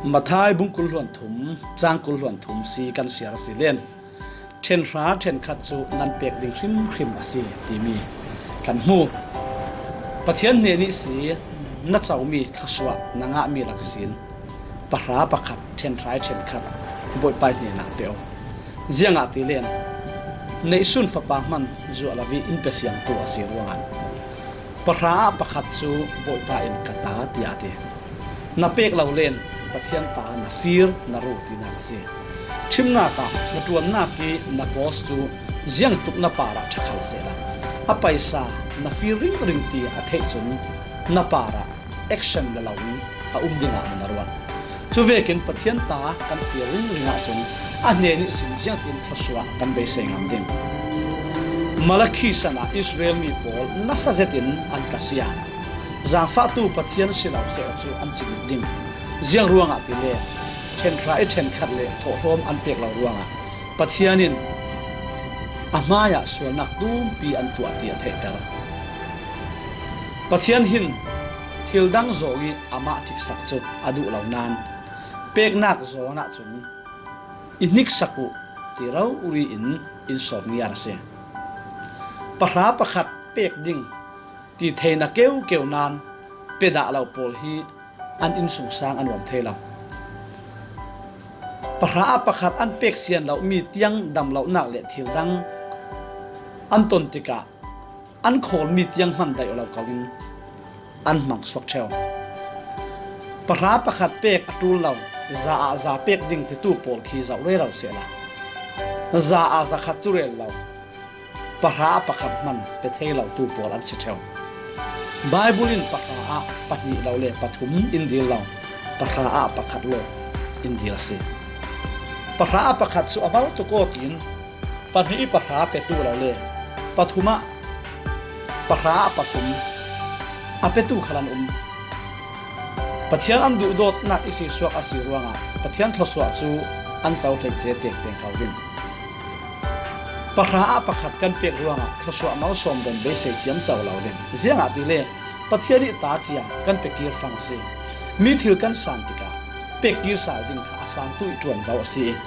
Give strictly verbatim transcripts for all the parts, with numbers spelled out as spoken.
Mathai bung kul hluan thum, cang kul hluan thum si kan siar a si len, ṭhenhra ṭhenkhat cu nan pek ding hrimhrim a si timi kan hmu. Pathian hnen ihsi na comi thluasuah na ngahmi lak ihsin pahra pakhat, ṭhenhra ṭhenkhat Bawipa hnenah pe aw. Ziangahtile neihsun fapa hman zuah lo ih in pe siangtu a si ruangah pahra ah pakhat cu Bawipa in ka ta, tiah a ti. Na pek lo len Pathian ta na fir na ru tinak a si. Ṭhimnak ah na ṭuannak ih na boss cu ziangtluk na parah ṭha khal sehla, a paisa na fir ringring ti a theih cun na parah action la loin a um dingah na ruat. Cuvekin Pathian ta kan fir ringring ahcun a hnen ihsin ziangtin thluasuah kan beisei ngam ding? Malakhi san ah Israel mi pawl nasa zetin an tlasia. Zaangfahtu Pathian si lo seh cu an cingit ding. Ziang ruangah tile ṭhenhra ih ṭhenkhat le thawhlawm an pek lo ruangah Pathian in a hmaiah sualnak tumpi an tuah ti a theihter. Pathian hin thil dang zawng ih amah hniksak cu a duh lo nain peknak zawn ahcun i hniksak uh ti rori in in sawm ngiar a si. Pahra pakhat pek ding ti theihna keukeu nain pe dah lo pawl hi an innsungsang a nuam thei lo. Pahra ah pakhat an pek sian lomi tiang damlohnak le thil dang an ton tikah an khawlmi tiang hman daih lo ko in an hmang suak ṭheu. Pahra pakhat pek a ṭul lo, za ah za pek ding titu pawl khi zoh rero sehla, za ah za khat cu rel lo, pahra ah pakhat hman pe thei lotu pawl an si ṭheu. Baibal in pahra ah pahnih lo le pathum in dil lo, pahra ah pakhat lawk in dil a si. Pahra ah pakhat cu a hmal tuk aw tiin pahnih ih pahra petu lo le pathum ah pahra ah pathum a petu khal an um. Pathian an duhdawtnak i si suak a si ruangah Pathian thluasuah cu an cohleih ce tektek ko ding. Pahra ah pakhat kan pek ruangah thluasuah malsawm don beisei ciamco lo ding. Ziangahtile Pathian ih ta cia kan pe kir fang a si. Mi thil kan san tikah pek kir sal ding kha a santu ih ṭuanvo a si ih,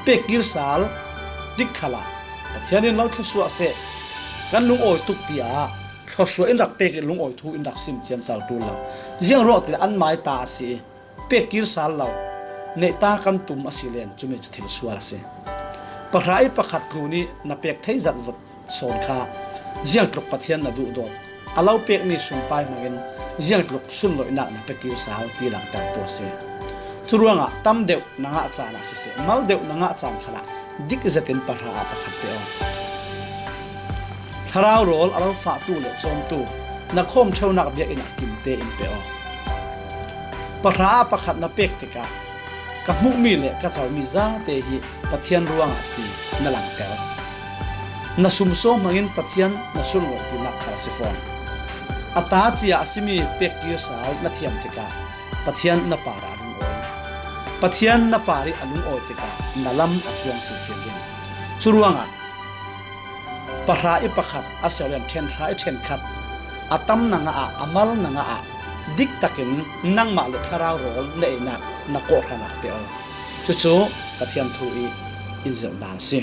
pek kir sal dik khalah Pathian in lo thluasuah seh, kan lungawi tuk tiah thluasuah in rak pek ih lungawi thu in rak sim ciamco ṭul lo. Ziang ruangah tile an mai ta a si ih, pek kir sal lo, neih ta kan tum a si len cumi cu thil sual a si. Pahra ih pakhat tlun ih na pek thei zatzat sawn kha ziangtluk Pathian na duhdawt, a lo pekmi sumpai hmangin ziangtluk sunlawihnak na pe kir sal ti langtertu a si. Curuangah tam deuh na ngah caan ah siseh, mal deuh na ngah caan khalah dik zetin pahra ah pakhat pe aw. Thlarau rawl a lo fahtu le cawmtu na khawm ṭheunak biakinn ah kimte in pe aw. Pahra ah pakhat na pek tikah ka hmuhmi le ka comi zate hi Pathian ruangah ti na langter. Na sumsaw hmangin Pathian na sunlawih tinak khal a si fawn. A ta cia a simi pek kir sal na thiam tikah Pathian na parah a lungawi. Pathian na parih a lungawi tikah na lam a kuang sinsin ding. Curuangah pahra ih pakhat a si lo in ṭhenhra ih ṭhenkhat a tam na ngah ah, a mal na ngah ah, diktakin nangmah le thlarau rawl na einak na kawhhran ah pe aw. Cucu Pathian thu ih in zirh dan a si.